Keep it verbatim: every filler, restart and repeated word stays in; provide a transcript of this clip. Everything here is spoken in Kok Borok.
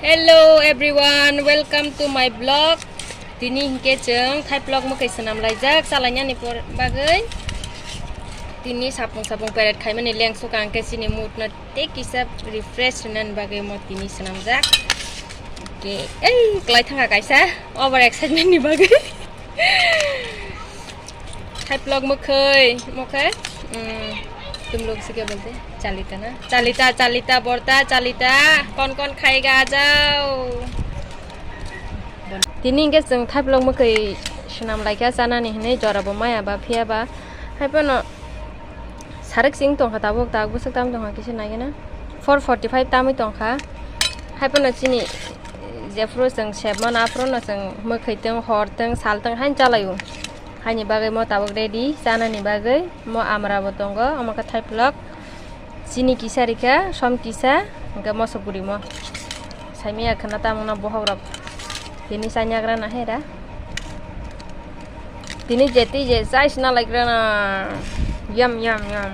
Hello everyone, welcome to my vlog. Tini hinkhe chwng thaiplok mwkhwi swnam laijak chalainani por bagwi. Tini sapung sapung peret khaimani lengsu kangkhe chini mood no tei kisa refresh rwnani bagwi mo tini swnamjak. Ke ei klai thanga kaisa over excitement ni bagwi. Thaiplok mwkhwi, mwkhwi. Hmm. Tum log si kya bolte? Chalita na? Chalita, chalita, borta, chalita. Kon kon khaiga jao. Tini hinkhe chwng thaiplok mwkhwi swnam laikha chanani hinwi jora bo maya ba phiya ba. Haiphano sarik sing tongkha tabuk tak bwswk tam tongkha kisa naigana. Four forty five tamwi tongkha. Haiphano chini jephuru chwng sebmano aphuru no chwng mwkhwi tong hor tong sal tong haino chalaio. Haini bagwi mo tabuk ready chanani bagwi mo amra bo tongo omo khe thaiplok. Chini kisa rikha som kisa hwnkhe mosok guri mo. Saimaya khwna tamungna bohok rok. Tini chanya gra na hera. Tini je twi je chai sna lai gra na. Yam yam yam.